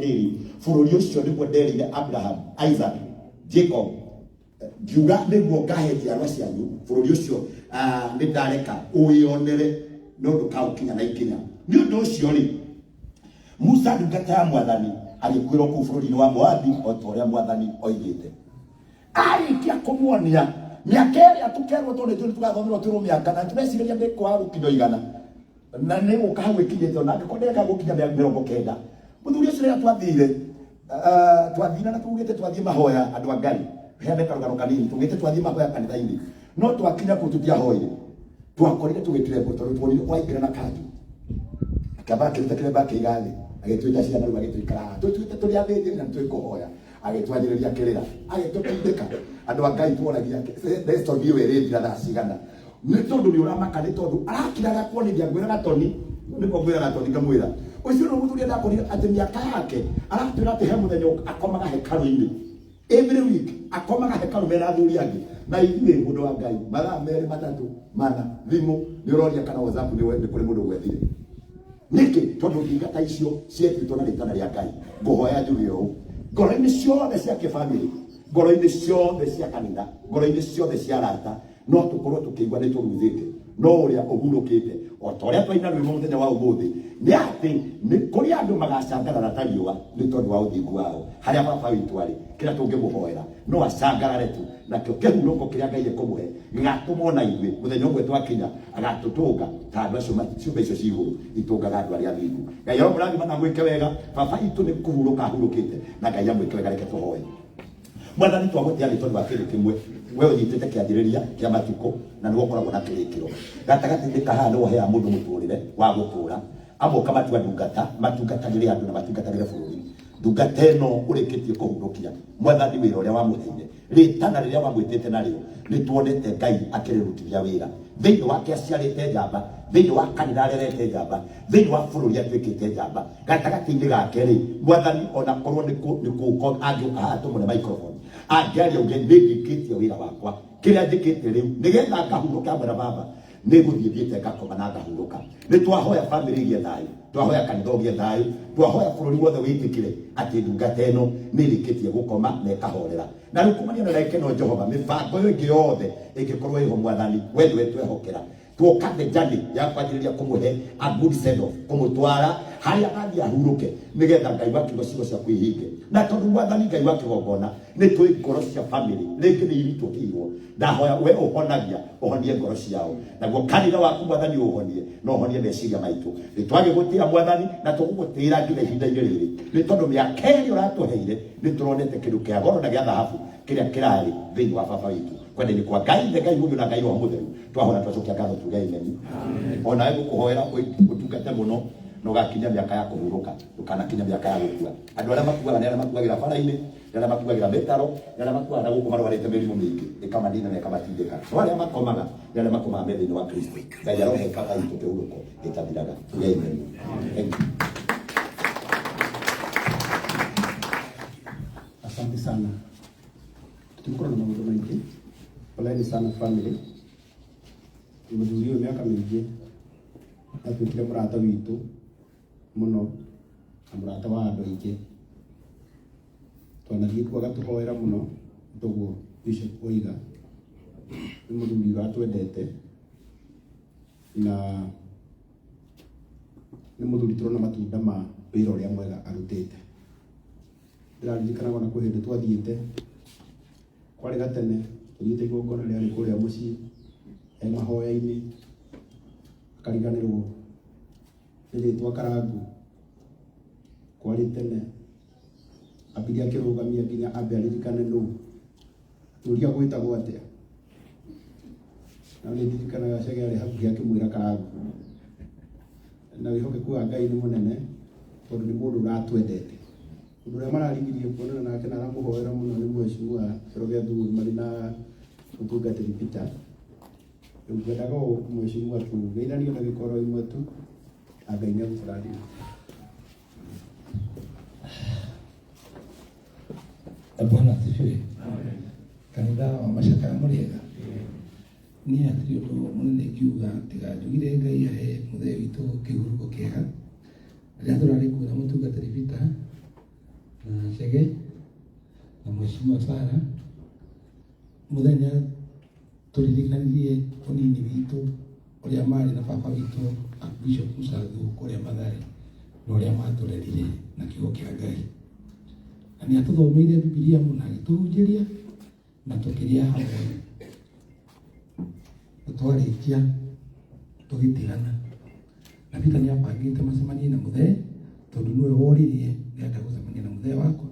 Rĩrĩ, bũrũri ũcio nĩguo nderĩire Abraham, Isaac, Jacob, ngiuga nĩguo ngahe njiarwa cianyu bũrũri ũcio, nĩ ndareka ũwĩonere no ndũkaũkinya na ikinya. Nĩ ũndũ ũcio rĩ, Musa ndungata ya Mwathani agĩkuĩrwo kũu bũrũri-inĩ wa Moabi o ta ũrĩa Mwathani oigĩte. Arĩkia kũmuonia mĩaka ĩrĩa tũkerwo tondũ ithuĩ nĩtũgathomerwo twĩrwo mĩaka na tũrecirĩria nĩ kwaga gũkinya igana na nĩ gũka hau ĩkinyĩte ona angĩkorwo ndĩreka gũkinya 90. Mũthuri ũcio rĩrĩa twathire, twathire na tugĩte twathiĩ mahoya andũ a Ngai, heane karũgano kanini, tugĩte twathiĩ mahoya kanitha-inĩ, no twakinya kũu tũtiahoire, twakorire tũgĩtirembwo tondũ tuonire waingĩra na kanjũ akĩamba akĩruta kĩremba akĩiga thĩ, agĩtwĩta ciana rĩu agĩtũikara haha tũtuĩte tũrĩ athĩnjĩri na nĩtwĩkũhoya, agĩtwanjĩrĩria kĩrĩra, agĩtũtindĩka. Andũ a Ngai tworagia Nestor ĩyo ĩrĩthira thaa cigana, nĩ tondũ nĩ ũramaka, nĩ tondũ arakiraga kuonithia ngwĩraga Toni, nĩguo ngwĩraga Toni ngamwĩra ũcio nĩ mũthuri ndakorire atĩ mĩaka yake aratwĩra atĩ he mũthenya akomaga hekarũ-inĩ every week, akomaga hekarũ mena athuri angĩ na ithuĩ. Mũndũ wa Ngai, mathaa 2, 3, 4, thimũ nĩ ũroria kana WhatsApp nĩ kũrĩ mũndũ gwethire nĩkĩ, tondũ ndingata icio cietĩtwo na rĩtana rĩa Ngai. Ngũhoya njuge ũũ ngoro-inĩ ciothe cia kĩbamĩrĩ, ngoro-inĩ ciothe cia kanitha, ngoro-inĩ ciothe cia arata, no tũkorwo tũkĩigua nĩ tũruthĩte, no ũrĩa ũhurũkĩte o ta ũrĩa twaina rwĩmbo mũthenya wa ũmũthĩ nĩ atĩ nĩ kũrĩ andũ magacangarara ta riũa nĩ tondũ wa ũthingu wao. Harĩa baba witũ arĩ, kĩrĩa tũngĩmũhoera no acangarare tu, nakĩo kĩhurũko kĩrĩa Ngai ekũmũhe gĩgatũma ona ithuĩ mũthenya ũmwe twakinya agatũtũnga ta andũ acio ciũmbe icio ci igũrũ itũngaga andũ arĩa athingu. Ngai aromũrathima na mwĩke wega. Baba itũ nĩ kũhurũka ahurũkĩte, na Ngai amwĩke wega. Reke tũhoe. Mwathani, twagũtĩa nĩ tondũ wa kĩndũ kĩmwe, we ũnyitĩte kĩanjĩrĩria kĩa matukũ na nĩwe ũkoragwo na kĩrĩkĩro. Gatagatĩ-inĩ ka haha nĩwe ũheaga mũndũ mũtũrĩre wa gũtũra, amwe ũkamatua ndungata matungatagĩre andũ na matungatagĩre bũrũri. Ndungata ĩno ũrĩkĩtie kũhurũkia, Mwathani, wĩra ũrĩa wamũheire, rĩtana rĩrĩa wamwĩtĩte narĩo, nĩ tuonete Ngai akĩrĩrutithia wĩra thĩinĩ wake. Aciarĩte njamba thĩinĩ wa kanitha, arerete njamba thĩinĩ wa bũrũri, atuĩkĩte njamba gatagatĩ-inĩ gake rĩ. Mwathani, ona korwo nĩ kũũka angĩũka haha tũmũne microphone, angĩaria uge nĩ ndĩkĩtie wĩra wakwa, kĩrĩa njĩkĩte rĩu nĩgetha ngahurũke hamwe na baba, nĩ gũthiĩ thiĩte ngakoma na ngahurũka. Nĩ twahoya bamĩrĩ ĩgĩe thayũ, twahoya kanitha ũgĩe thayũ, twahoya bũrũri wothe wĩtĩkĩre atĩ ndungata ĩno nĩ ĩrĩkĩtie gũkoma na ĩkahorera. Na rĩu kumania na ndagĩka ĩno, Jehova, mĩbango ĩyo ĩngĩ yothe ĩngĩkorwo ĩho, Mwathani, we nĩwe twehokera. Tuoka the journey ya kwanjĩrĩria kũmũhe a good send off, kũmũtwara harĩa agathiĩ ahurũke, nĩgetha Ngai wa kiugo ciugo ciaku ihinge. Na tondũ Mwathani Ngai wa kĩgongona, nĩ tũĩ ngoro cia family rĩngĩ nĩ iritũhĩirwo, ndahoya we ũhonagia ũhonie ngoro ciao, naguo kanitha waku, Mwathani, ũhonie na ũhonie meciria maitũ. Nĩ twagĩgũtĩa, Mwathani, na tũgũgũtĩĩra nginya ihinda-inĩ rĩrĩ, nĩ tondũ mĩaka ĩrĩa ũratũheire nĩ tũronete kĩndũ kĩa goro na gĩa thahabu kĩrĩa kĩrarĩ thĩinĩ wa baba witũ. Kwenda-inĩ kwa Ngai Ithe, Ngai Mũriũ na Ngai Roho Mũtheru, twahona twacokia ngatho, tuge amen. Onawe ngũkũhoera ũtungate mũno na ũgakinya mĩaka ya kũhurũka, ndũkanakinya mĩaka ya gũkua. Andũ arĩa makuaga nĩ arĩa makuagĩra bara-inĩ, nĩ arĩa makuagĩra mĩtaro, nĩ arĩa makuaga na gũkũ marwarĩte mĩrimũ mĩingĩ ĩkamanina na ĩkamatindĩka, no arĩa makomaga nĩ arĩa makomaga me thĩinĩ wa Kristo. Ngai arohe baba itũ kĩhurũko gĩtathiraga. Tuge amen. Thank you. Asante sana. Tũtikorwo na maũndũ maingĩ. Poleni sana family. Mũthuri ũyũ mĩaka mĩingĩ atuĩkire mũrata witũ mũno na mũrata wa andũ aingĩ. Twanathiĩ kuo agatũhoera mũno toguo Bishop oiga. Nĩ mũthuri ũratwendete na nĩ mũthuri tũrona matunda ma wĩra ũrĩa mwega arutĩte. Ndĩraririkanaga ona kwĩ hĩndĩ twathiĩte kwarĩ gatene, tũthiĩte igongona rĩarĩ kũrĩa mũciĩ e mahoya-inĩ, akariganĩrwo nĩ rĩtwa Karangu. Kwarĩ tene ambire akĩrũgamia nginya ambe aririkane nũ tũria gwĩtagwo atĩa, na nĩ ndirikanaga Chege arĩ hakuhĩ akĩmwĩra Karangu. Na wĩhokeku wa Ngai nĩ mũnene tondũ nĩ mũndũ ũratwendete. Ũndũ ũrĩa mararigirie kuonana nake na aramũhoera mũno nĩ mheshimiwa Kĩro gĩa Thuri marĩ na mũtungatĩri Peter. Rĩu ngwendaga ũũ mheshimiwa tũgeithanie ndagĩka oro ĩmwe tu na Ngai nĩ egũkũrathima. Bwana asifiwe. Kanitha wa Macakaya mũrĩega? Niĩ hatirĩ ũndũ mũnene ingiuga tiga njugire Ngai ahe mũthee witũ kĩhurũko kĩega. Rĩrĩa tũrarĩ kuo na mũtungatĩri Peter. Na Chege na Mheshimiwa Sara muthenya turirikanirie unini witũ ũrĩa marĩ na baba witũ Archbishop Musathu kũrĩa Mathare na ũrĩa matũrerire na kiugo kĩa Ngai, na nĩ atũthomeire Bibilia mũno, agĩtũhunjĩria na tũkĩrĩa hamwe, na twarĩkia tũgĩtigana. Na Peter nĩ abangĩte macemanie na mũthee, tondũ nĩwe woririe nĩenda gũcemania na mũthee wakwa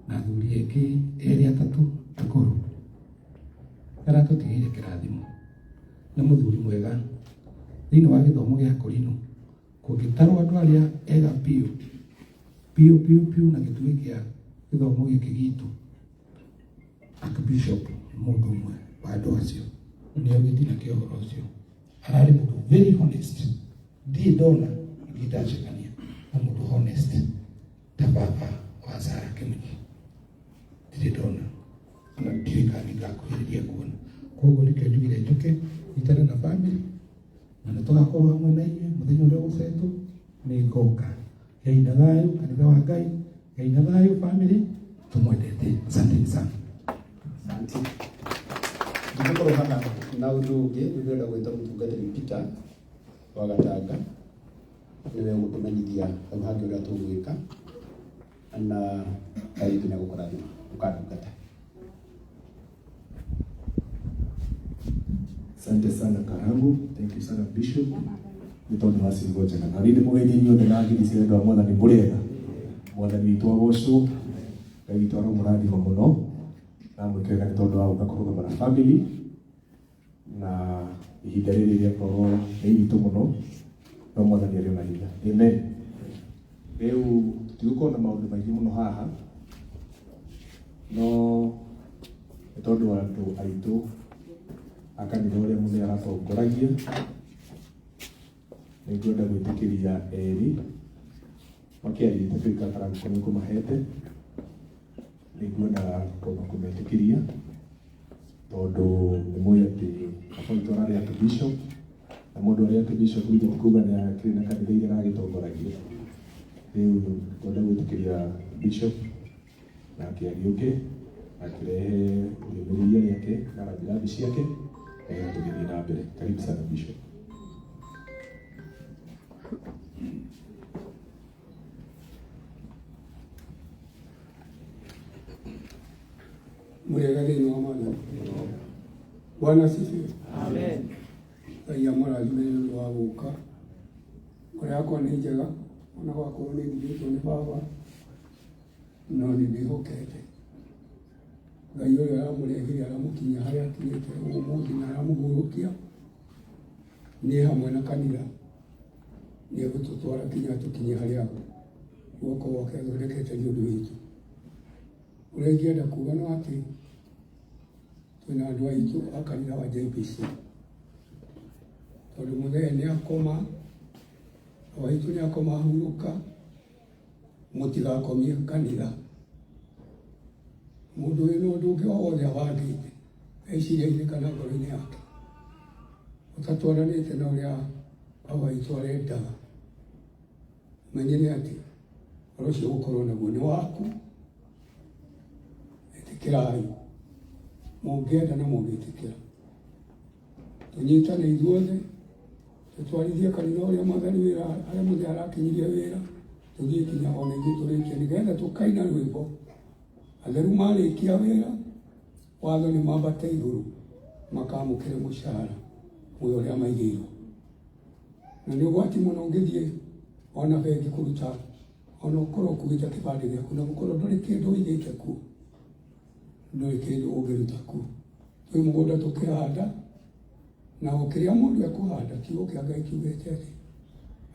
na athuri angĩ erĩ atatũ akũrũ. Aratũtigĩire kĩrathimo nĩ mũthuri mwega thĩinĩ wa gĩthomo gĩa Korino. Kũngĩtarwo andũ arĩa ega biũ biũ biũ biũ na gĩtugĩ kĩa gĩthomo gĩkĩ gitũ, Archbishop nĩ mũndũ ũmwe wa andũ acio nĩo gĩtina kĩa ũhoro ũcio. Ararĩ mũndũ very honest, ndirĩ ndona, ndirĩ ndacemania na mũndũ honest ta baba wa Sarah Kĩmunyi, ndirĩ ndona ona ndiũĩ kana nĩngakuhĩrĩria kuona. Koguo nĩkĩo njugire njũke nyitane na family na nĩ tũgakorwo hamwe na inyuĩ mũthenya ũrĩa ũgũcetwo nĩ ngoka. Ngai na thayũ kanitha wa Ngai, Ngai na thayũ family, tũmwendete. Asanteni sana. Asante. Ndingĩkorwo haha na ũndũ ũngĩ, nĩ ndĩrenda gwĩta mũtungatĩri Peter wa Gatanga, nĩwe ũgũtũmenyithia hau hangĩ ũrĩa tũgwĩka, na Ngai witũ nĩegũkũrathima ũkandungata. Asante sana Karangu, thank you sana Bishop nĩ tondũ wa ciugo njega. Na niĩ ndĩmũgeithie inyuothe na ngiri cia wendo wa Mwathani. Mũrĩega? Mwathani witũ agocwo. Ngai witũ aromũrathima mũno na mwĩke wega nĩ tondũ wa gũka kũrũgama na family na ihinda rĩrĩ rĩakorwo nĩ iritũ mũno, no Mwathani arĩ ona hinya. Amen. Rĩu tũtigũkorwo na maũndũ maingĩ mũno haha, no nĩ tondũ andũ aitũ a kanitha ũrĩa mũthee aratongoragia, nĩ ngwenda gwĩtĩkĩria erĩ makĩaria itakĩũĩ kana Karangu nĩ kũmahete. Nĩ ngwenda kwamba kũmetĩkĩria tondũ nĩ mũĩ atĩ baba witũ ararĩ archbishop, na mũndũ arĩ archbishop githĩ ti kuga nĩ akĩrĩ na kanitha iria aragĩtongoragia. Rĩu ngwenda gwĩtĩkĩria bishop nake agĩũke akĩrehe rĩũmĩrĩria rĩake na rambirambi ciake nĩgetha tũgĩthiĩ na mbere. Karibu sana, Bishop. Mũrĩega thĩinĩ wa Mwathani? Bwana asifiwe. Amen. Ngai amũrathime nĩ ũndũ wa gũka. Ngoro yakwa nĩ njega, ona gwakorwo nĩ ndigĩtwo nĩ baba, no nĩ ndĩhokete Ngai ũrĩa aramũrehire aramũkinyia harĩa akinyĩte ũmũthĩ na aramũhurũkia. Niĩ hamwe na kanitha nĩ egũtũtwara kinya tũkinye harĩa guoko gwake athondekete nĩ ũndũ witũ. Ũrĩa ingĩenda kuga no atĩ twĩna andũ aitũ a kanitha wa JPC, tondũ mũthee nĩ akoma, waitũ nĩ akoma ahurũka, mũtigakomie kanitha. Mũndũ wĩna ũndũ ũngĩ o wothe abangĩte meciria-inĩ kana ngoro-inĩ yake ũtatwaranĩte na ũrĩa baba witũ arendaga, menye nĩ atĩ ũhoro ũcio ũgũkorwo naguo nĩ waku. Ĩtĩkĩrai mũngĩenda na mũngĩtĩkĩra, tũnyitane ithuothe tũtwarithie kanitha ũrĩa Mwathani wĩra harĩa mũthee arakinyirie wĩra, tũthiĩ kinya ona ithuĩ tũrĩkie, nĩgetha tũkaina rwĩmbo atheru marĩkia wĩra. Watho nĩ mambate igũrũ makamũkĩre mũcara muoyo ũrĩa maigĩirwo, na nĩ ũgwati mũno ũngĩthiĩ ona bengi kũruta, ona ũkorwo ũkuĩte kĩbandĩ gĩaku na gũkorwo ndũrĩ kĩndũ ũigĩte kuo, ndũrĩ kĩndũ ũngĩruta kuo. Twĩ mũgũnda tũkĩhanda, na o kĩrĩa mũndũ ekũhanda, kiugo kĩa Ngai kiugĩte atĩ,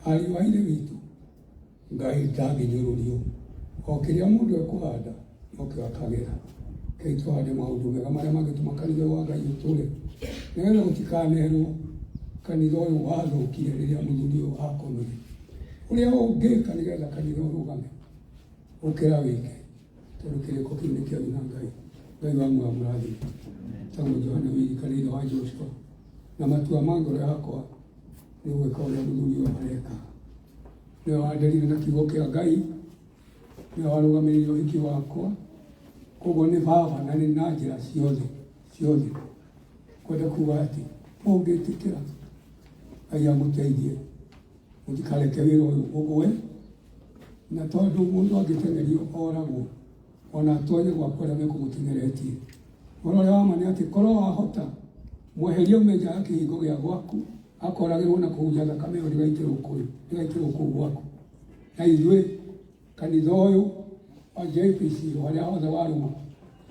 ariũ a Ithe witũ, Ngai ndangĩnyũrũrio. O kĩrĩa mũndũ ekũhanda nokĩo akagetha. Rekei tũhande maũndũ mega marĩa mangĩtũma kanitha wa Ngai ũtũre, nĩgetha gũtikanerwo kanitha ũyũ wathũkire rĩrĩa mũthuri ũyũ akomire. Ũrĩa ũngĩka nĩgetha kanitha ũrũgame, ũkĩra wĩke, tondũ kĩrĩko kĩu nĩ kĩanyu na Ngai. Ngai wa muoyo amũrathime. Tagwo Johana Wĩiri kana ithe wa Joshua, na matua ma ngoro yakwa nĩ gwĩka ũrĩa mũthuri ũyũ areka. Nĩwe wanderire na kiugo kĩa Ngai. Nĩwe warũgamĩrĩire ũhiki wakwa, koguo nĩ baba na nĩ na njĩra ciothe ciothe. Kwenda kuga atĩ mũngĩtĩkĩra Ngai amũteithie, mũtikareke wĩra ũyũ ũgwe, na tondũ mũndũ angĩteng'erio oragwo, ona atonye gwakwa arĩa mekũmũteng'eretie. Ũhoro ũrĩa wa ma nĩ atĩ korwo wahota mweherie ume nja ya kĩhingo gĩa gwaku, akoragĩrwo na kũu nja, thakame ĩyo ndĩgaitĩrwo kũu, ndĩgaitĩrwo kũu gwaku. Na ithuĩ kanitha ũyũ wa JPC harĩa hothe warũma,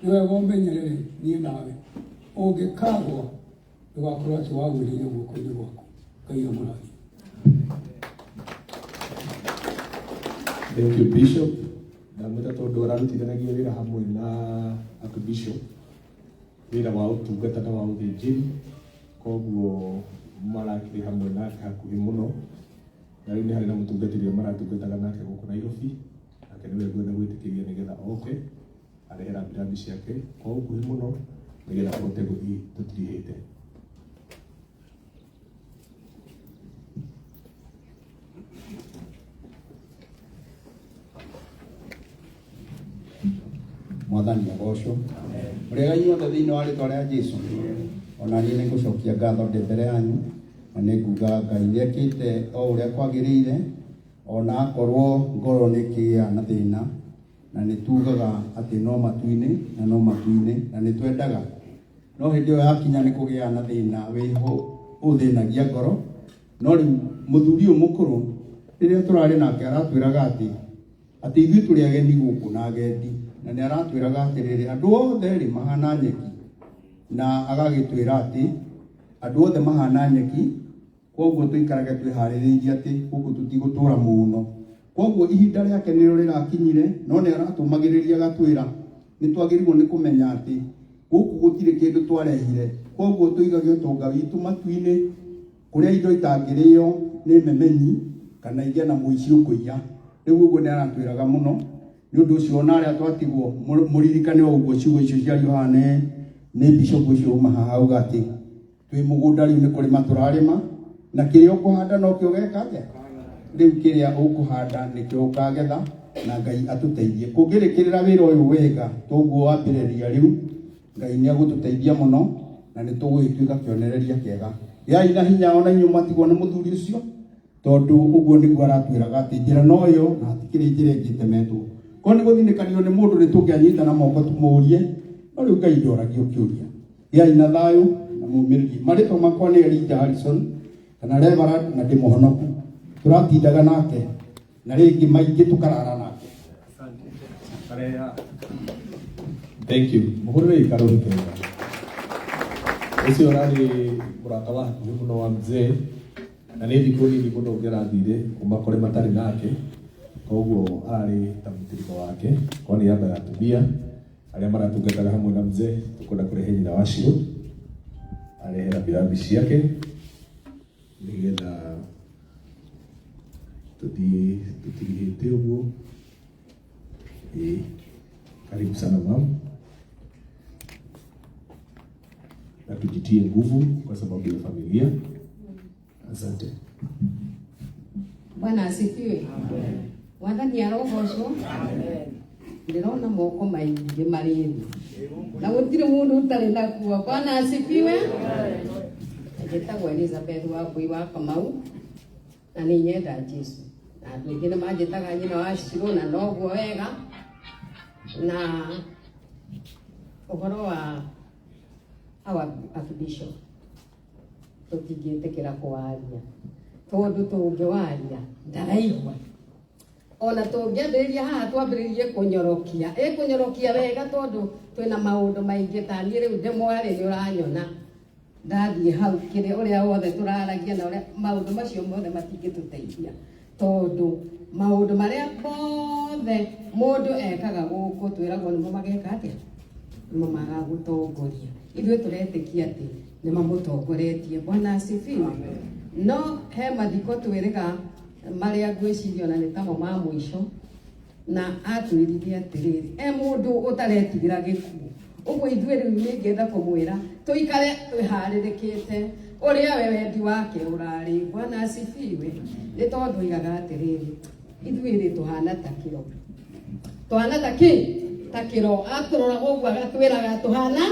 nĩ wega ũmenyerere niĩ nawe, ũngĩkagwa ndũgakorwo atĩ wagwĩrĩire guoko-inĩ gwaku. Ngai amũrathime. Thank you, Bishop. Ndamwĩta tondũ ararutithanagia wĩra hamwe na Archbishop, wĩra wa ũtungata na wa ũthĩnjĩri, koguo marakĩrĩ hamwe nake hakuhĩ mũno, na rĩu nĩ harĩ na mũtungatĩri ũrĩa maratungataga nake gũkũ Nairobi, nake nĩwe ngwenda gwĩtĩkĩria nĩgetha oke arehe rambirambi ciake kwa ũkuhĩ mũno nĩgetha tũhote gũthiĩ tũtirihĩte. Mwathani agocwo. Mũrĩega inyuothe thĩinĩ wa rĩtwa rĩa Jesu. Ona niĩ nĩ ngũcokia ngatho ndĩ mbere yanyu, na nĩ nguga Ngai nĩ ekĩte o ũrĩa kwagĩrĩire, ona akorwo ngoro nĩ kĩgĩa na thĩna, na nĩ tugaga atĩ no matu-inĩ na no matu-inĩ, na nĩ twendaga, no hĩndĩ ĩyo yakinya nĩ kũgĩa na thĩna wĩho ũthĩnagia ngoro. No rĩu mũthuri ũyũ mũkũrũ rĩrĩa tũrarĩ nake aratwĩraga atĩ ithuĩ tũrĩ ageni gũkũ na agendi, na nĩ aratwĩraga atĩrĩrĩ, andũ othe rĩ mahana nyeki, na agagĩtwĩra atĩ andũ othe mahana nyeki, koguo tũikarage twĩharĩrĩirie atĩ gũkũ tũtigũtũra mũno. Koguo ihinda rĩake nĩrĩo rĩrakinyire, no nĩ aratũmagĩrĩria agatwĩra nĩ twagĩrĩirwo nĩ kũmenya atĩ gũkũ gũtirĩ kĩndũ twarehire, koguo tũigage ũtonga witũ matu-inĩ kũrĩa indo itangĩrĩo nĩ memenyi kana igĩe na mũici ũkũiya. Rĩu ũguo nĩ aratwĩraga mũno. Nĩ ũndũ ũcio ona arĩa twatigwo mũririkane o ũguo ciugo icio ciario haha nĩ bishop ũcio uma haha auga atĩ twĩ mũgũnda rĩu nĩ kũrĩma tũrarĩma, na kĩrĩa ũkũhanda nokĩo ũgeka atĩa, rĩu kĩrĩa ũkũhanda nĩkĩo ũkagetha, na Ngai atũteithie kũngĩrĩkĩrĩra wĩra ũyũ wega toguo wambĩrĩria rĩu. Ngai nĩ agũtũteithia mũno na nĩ tũgũgĩtuĩka kĩonereria kĩega. Gĩai na hinya ona inyuĩ mwatigwo nĩ mũthuri ũcio, tondũ ũguo nĩguo aratwĩraga atĩ njĩra no ĩyo na hatikĩrĩ njĩra ĩngĩ ĩtemetwo. Korwo nĩ gũthinĩkanio nĩ mũndũ nĩ tũngĩanyita na moko tũmũrie, no rĩu Ngai ndoragio kĩũria. Gĩai na thayũ na mũmĩrĩrie. Marĩtwa makwa nĩ Elijah Harrison kana Reverend, na ndĩ mũhonoku. Tũratindaga nake na rĩngĩ maingĩ tũkarara nake. Thank you. Mũhũrĩre ikarũri kega. Ũcio ũrarĩ mũrata wa hakuhĩ mũno wa mzee, na nĩ thikũ nini mũno ũngĩrathire ũmakore matarĩ nake, koguo ararĩ ta mũtiriko wake. Kwa niaba ya atumia arĩa maratungataga hamwe na mzee, tũkwenda kũrehe nyina wa Shiro arehe rambirambi ciake nĩgetha tũthiĩ tũtirihĩte ũguo. Ĩĩ, karibu sana mam, na tujitie nguvu kwa sababu ya familia. Asante. Bwana asifiwe. Mwathani arogocwo. Ndĩrona moko maingĩ marĩ thĩ na gũtirĩ mũndũ ũtarĩ nakuo. Bwana asifiwe. Njĩtagwo Elizabeth Wambui wa Kamau na nĩ nyenda Jesu, na andũ aingĩ nĩ manjĩtaga nyina wa Shiro, na noguo wega. Na ũhoro wa our Archbishop tũtingĩtĩkĩra kũwaria, tondũ tũngĩwaria ndaraigua. Ona tũngĩambĩrĩria haha twambĩrĩrie kũnyorokia, ĩkũnyorokia wega, tondũ twĩna maũndũ maingĩ. Ta niĩ rĩu ndĩ mwarĩ, nĩ ũranyona ndathiĩ hau kĩrĩa ũrĩa wothe tũraragia na ũrĩa maũndũ macio mothe matingĩtũteithia, tondũ maũndũ marĩa mothe mũndũ ekaga gũkũ twĩragwo nĩmo mageka atĩa, nĩmo magagũtongoria. Ithuĩ tũretĩkia atĩ nĩ mamũtongoretie. Bwana asifiwe. No he mathiko twĩrĩga marĩa ngwĩciria ona nĩ tamo ma mũico, na atwĩrire atĩrĩrĩ, e mũndũ ũtaretigĩra gĩkuũ. Ũguo ithuĩ rĩu nĩngĩenda kũmwĩra tũikare twĩharĩrĩkĩte ũrĩa we wendi wake ũrarĩ. Bwana asifiwe. Nĩ tondũ oigaga atĩrĩrĩ, ithuĩ rĩ tũhana ta kĩro. Tũhana ta kĩ? Ta kĩro. Atũroraga ũguo agatwĩraga tũhana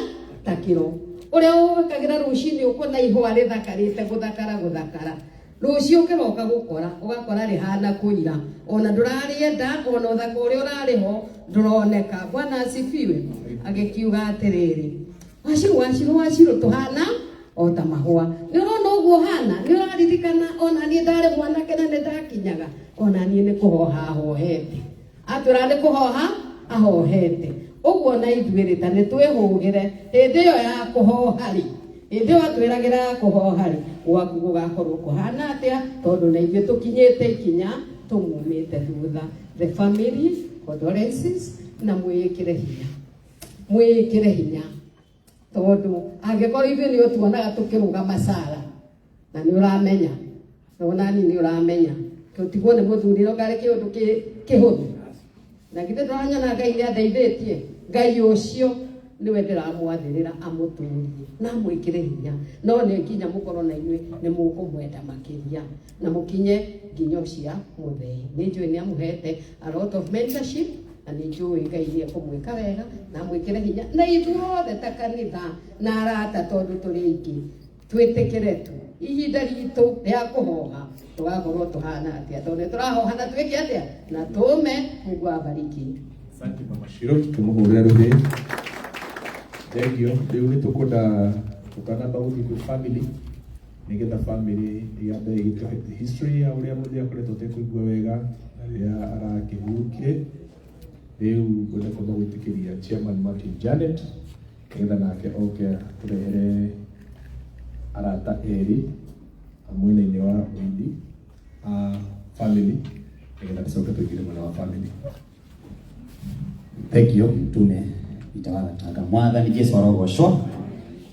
ta kĩro. Ũrĩa ũkagĩra rũcinĩ ũkona ihũa rĩthakarĩte gũthakara gũthakara. Rũciũ ũkĩroka gũkora ũgakora rĩhana kũira. Ona ndũrarĩenda, ona ũthaka ũrĩa ũrarĩ ho ndũroneka. Bwana asifiwe. Agĩkiuga atĩrĩrĩ, Wacirũ, wacirũ, wacirũ tũhana o ta mahũa. Nĩ ũrona ũguo ũhana? Nĩ ũraririkana ona niĩ ndarĩ mwanake na nĩ ndakinyaga? Ona niĩ nĩ kũhoha hohete. Atwĩra nĩ kũhoha ahohete. Ũguo na ithuĩ rĩ, ta nĩ twĩhũgĩre hĩndĩ ĩyo ya kũhoha rĩ, hĩndĩ ĩyo atwĩragĩra ya kũhoha rĩ, gwaku gũgakorwo kũhana atĩa? Tondũ na ithuĩ tũkinyĩte ikinya tũmumĩte thutha. The family condolences na mwĩĩkĩre hinya. Mwĩĩkĩre hinya. Tondũ angĩkorwo ithuĩ nĩ ũtuonaga tũkĩrũgama sara na nĩ ũramenya, na onani nĩ ũramenya, tũtigwo nĩ mũthuri no karĩ kĩũndũ kĩhũthũ. Na githĩ ndũranyona Ngai nĩ andeithĩtie? Ngai ũcio nĩwe ndĩramwathĩrĩra amũtũrie na amwĩkĩre hinya, no nĩ nginya mũkorwo na inyuĩ nĩ mũkũmwenda makĩria na mũkinye nginyo cia mũthee. Nĩ njũĩ nĩ amũhete a lot of mentorship, na nĩ njũĩ Ngai nĩ ekũmwĩka wega na amwĩkĩre hinya, na ithuothe ta kanitha na arata, tondũ tũrĩ aingĩ, twĩtĩkĩre tu ihinda ritũ rĩa kũhoha tũgakorwo tũhana atĩa, tondũ nĩ tũrahoha na twĩke atĩa na tũme. Mungu awabariki. Asante Mama Shiro, tumuhurire ruhi. Thank you. Rĩu nĩ tũkwenda tũtanamba gũthiĩ kwĩ family nĩgetha family yambe ĩgĩtũhe history ya ũrĩa mũthee akoretwo atekũigua wega na rĩrĩa arakĩhurũkire. Rĩu ngwenda kwamba gwĩtĩkĩria chairman Martin Janet nĩgetha nake oke atũrehere arata erĩ a mwena-inĩ wa Windi a family nĩgetha tũcoke tũingĩre mwena wa family. Thank you mtume Peter wa Gatanga. Mwathani Jesu arogocwo.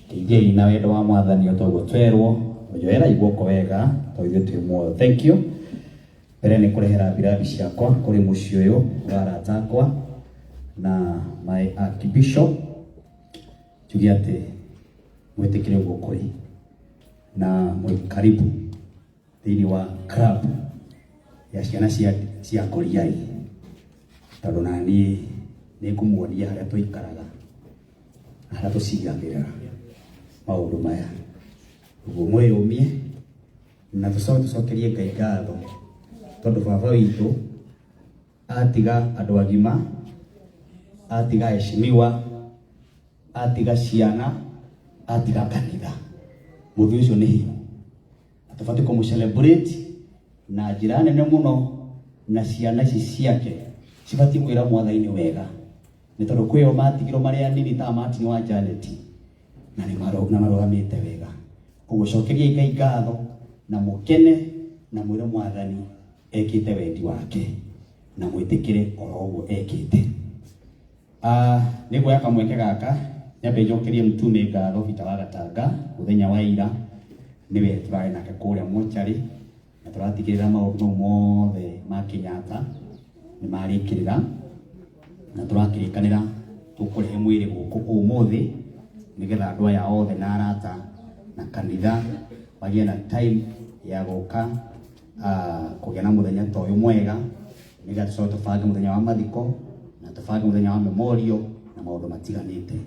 Teithiai na wendo wa mwathani o toguo twerwo njoera guoko wega to ithuĩ twĩ muoyo. Thank you. Mbere nĩ kũrehera mbirathi ciakwa kũrĩ mũciĩ ũyũ wa arata akwa na my archbishop, njuge atĩ mwĩtĩkĩre ũguo kũrĩ na mwĩ karibu thĩinĩ wa club ya ciana cia Koriai, tondũ na niĩ nĩ ngũmuonia harĩa tũikaraga na harĩa tũciragĩrĩra maũndũ maya. Ũguo mwĩyũmie na tũcoke tũcokerie Ngai ngatho, tondũ baba witũ atiga andũ agima, atiga heshimiwa, atiga ciana, atiga kanitha. Mũthuri ũcio nĩ hinya na tũbatiĩ kũmũ celebrate na njĩra nene mũno, na ciana ici ciake cibatiĩ kwĩra mwathani wega, nĩ tondũ kwĩo matigirwo marĩ anini ta Martin wa Janet na nĩ marũgamĩte wega. Ũguo cokeriai Ngai ngatho na mũkene na mwĩre mwathani ekĩte wendi wake na mwĩtĩkĩre oro ũguo ekĩte. Nĩ nguoya kamweke gaka nyambe njokerie mtume ngatho Peter wa Gatanga. Mũthenya wa ira nĩwe tũrarĩ nake kũrĩa mocarĩ na tũratigĩrĩra maũndũ mau mothe ma Kenyatta nĩ marĩkĩrĩra, na tũrakĩrĩkanĩra tũkũrehe mwĩrĩ gũkũ ũmũthĩ nĩgetha andũ aya othe na arata na kanitha magĩe na time ya gũka kũgĩa na mũthenya ta ũyũ mwega, nĩgetha tũcoke tũbange mũthenya wa mathiko na tũbange mũthenya wa memorial na maũndũ matiganĩte.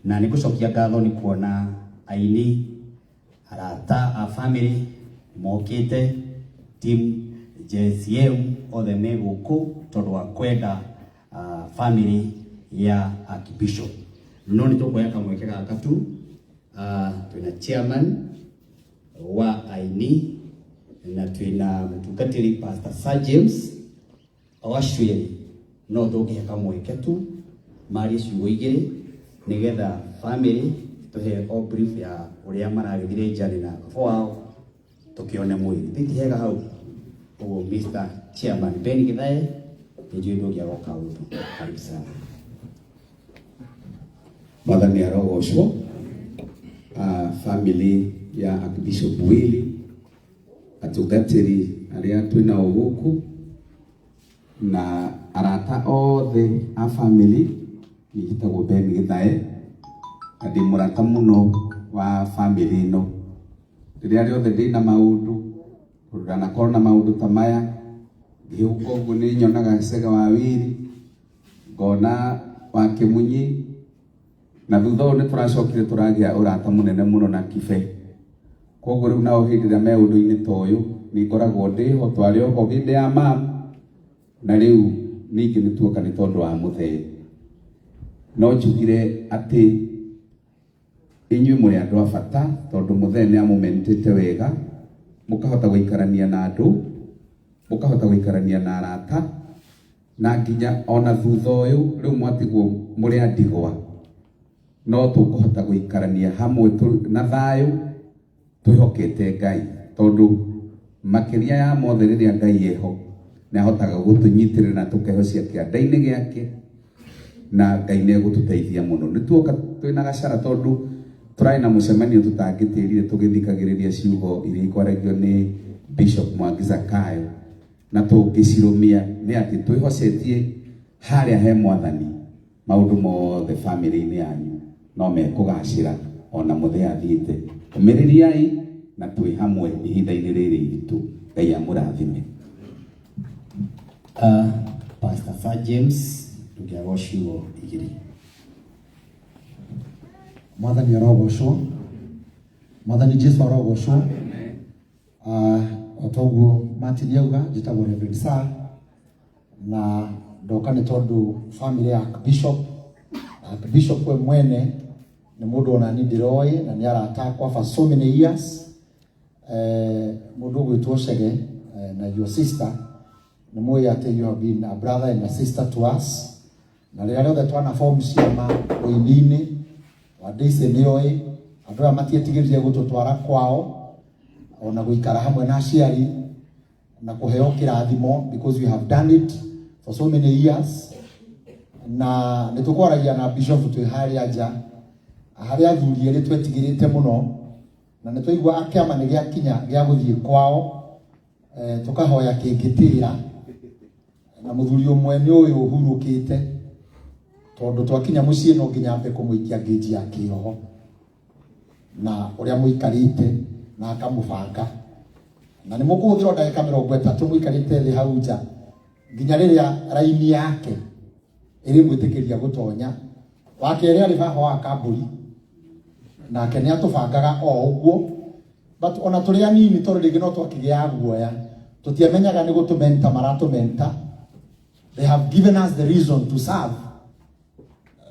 Na nĩ ngũcokia ngatho nĩ kuona aini arata a family mokĩte, team JCM othe me gũkũ tondũ wa kwenda family ya Archbishop. No nĩ tũkuoya kamweke gaka tu, twĩna chairman wa aini na twĩna mũtungatĩri Pastor Sir James o acio erĩ, no tũngĩhe kamweke tu marie ciugo igĩrĩ nĩgetha family tũhe o brief ya ũrĩa maragĩthire journey na baba wao tũkĩone mwĩrĩ titi hega hau. Ũguo Mr. Chairman Ben Githae, nĩ njũĩ ndũngĩaga kaũndũ, karibu sana. Mwathani arogocwo. Family ya Archbishop Willy, atungatĩri arĩa twĩnao gũkũ na arata othe a family, niĩ njĩtagwo Ben Githae na ndĩ mũrata mũno wa family ĩno. Rĩrĩa rĩothe ndĩna maũndũ, tondũ ndanakorwo na maũndũ ta maya, ngĩhũka ũguo nĩ nyonaga Cega wa Wili. Ngona wa Kimunyi, na thutha ũyũ nĩ tũracokire tũragĩa ũrata mũnene mũno na Kibe. Koguo rĩu nao hĩndĩ ĩrĩa me ũndũ-inĩ ta ũyũ nĩ ngoragwo ndĩho, twarĩ oho hĩndĩ ya mam, na rĩu ningĩ nĩ tuoka nĩ tondũ wa mũthee. No njugire atĩ inyuĩ mũrĩ andũ a bata tondũ mũthee nĩ amũmentĩte wega, mũkahota gũikarania na andũ, mũkahota gũikarania na arata, na nginya ona thutha ũyũ rĩu mwatigwo mũrĩ a ndigwa, no tũkũhota gũikarania hamwe na thayũ twĩhokete Ngai, tondũ makĩria ya mothe rĩrĩa Ngai eho nĩ ahotaga gũtũnyitĩrĩra na tũkehocia kĩanda-inĩ gĩake, na Ngai nĩ egũtũteithia mũno. Nĩ tuoka twĩna gacara tondũ tũrarĩ na mũcemanio tũtangĩtĩrire tũgĩthikagĩrĩria ciugo iria ikwaragio nĩ Bishop Mwangi Zakayo, na tũngĩcirũmia nĩ atĩ twĩhocetie harĩa he Mwathani, maũndũ mothe famĩlĩ-inĩ yanyu no mekũgacĩra ona mũthee athiĩte. Ũmĩrĩriai na twĩ hamwe ihinda-inĩ rĩrĩ iritũ. Ngai amũrathime. Pastor Sir James, ndũngĩaga ciugo igĩrĩ. Mwathani arogocwo, Mwathani Jesu arogocwo. O toguo Martin auga, njĩtagwo Reverend Sir, na ndoka nĩ tondũ family ya Archbishop, Archbishop we mwene nĩ mũndũ ona niĩ ndĩroĩ na nĩ arata akwa for so many years. Mũndũ ũgwĩtwo Chege, na your sister, nĩ mũĩ atĩ you have been a brother and a sister to us, na rĩrĩa rĩothe twana form ciama ũini-inĩ wa Daisy nĩ oĩ andũ aya matietigĩrire gũtũtwara kwao ona gũikara hamwe na aciari na kũheo kĩrathimo, because we have done it for so many years. Na nĩ tũkwaragia na bishop twĩ harĩa nja, harĩ athuri erĩ twetigĩrĩte mũno, na nĩ twaigua kĩama nĩ gĩakinya gĩa gũthiĩ kwao, tũkahoya kĩngĩtĩra, na mũthuri ũmwe nĩ ũyũ ũhurũkĩte, tondũ twakinya mũciĩ no nginya ambe kũmũikia ngĩnji ya kĩroho na ũrĩa mũikarĩte na akamũbanga, na nĩ mũkũhũthĩra ndagĩka 30 mũikarĩte thĩ hau nja nginya rĩrĩa raini yake ĩrĩmwĩtĩkĩria gũtonya. Wa kerĩ arĩ baba wa kambũri, nake nĩ atũbangaga o ũguo, but ona tũrĩ anini tondũ rĩngĩ no twakĩgĩaga guoya, tũtiamenyaga nĩ gũtũmenta maratũmenta. They have given us the reason to serve,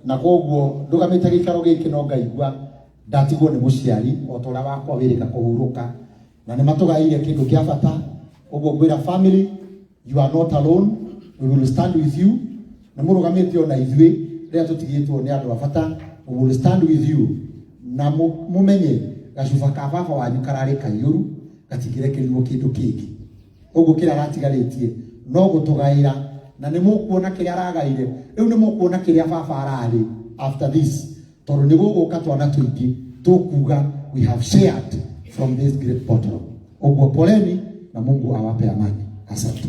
na koguo ndũgamĩte gĩikaro gĩkĩ no ngaigua ndatigwo nĩ mũciari o ta ũrĩa wakwa wĩrĩka kũhurũka, na nĩ matũgaĩire kĩndũ kĩa bata. Ũguo ngwĩra family, you are not alone, we will stand with you. Na mũrũgamĩte ona ithuĩ rĩrĩa tũtigĩtwo nĩ andũ a bata, we will stand with you. Na mũmenye gacuba ka baba wanyu kararĩ kaiyũru, gatingĩrekererio kĩndũ kĩngĩ. Ũguo kĩrĩa aratigarĩtie no gũtũgaĩra, na nĩ mũkuona kĩrĩa aragaire rĩu, nĩ mũkuona kĩrĩa baba ararĩ after this, tondũ nĩ gũgũka twana tũingĩ tũkuga we have shared from this great bottle. Ũguo poleni na Mungu awape amani. Asante.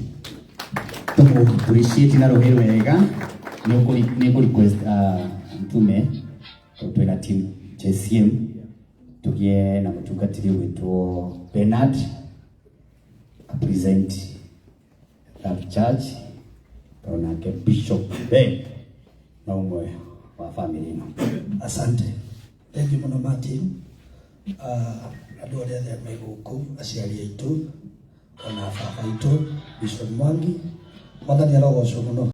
Tũmũ appreciate na rũhĩ rwega. Nĩ ngũ request mtume, tondũ twĩna team JCM, tũgĩe na mũtungatĩri ũgwĩtwo Bernard present that church, tondũ nake Bishop Ben no ũmwe wa family ĩno. Asante. Thank you mũno Martin. Andũ arĩa othe me gũkũ, aciari aitũ ona baba aitũ Bishop Mwangi, Mwathani arogocwo mũno.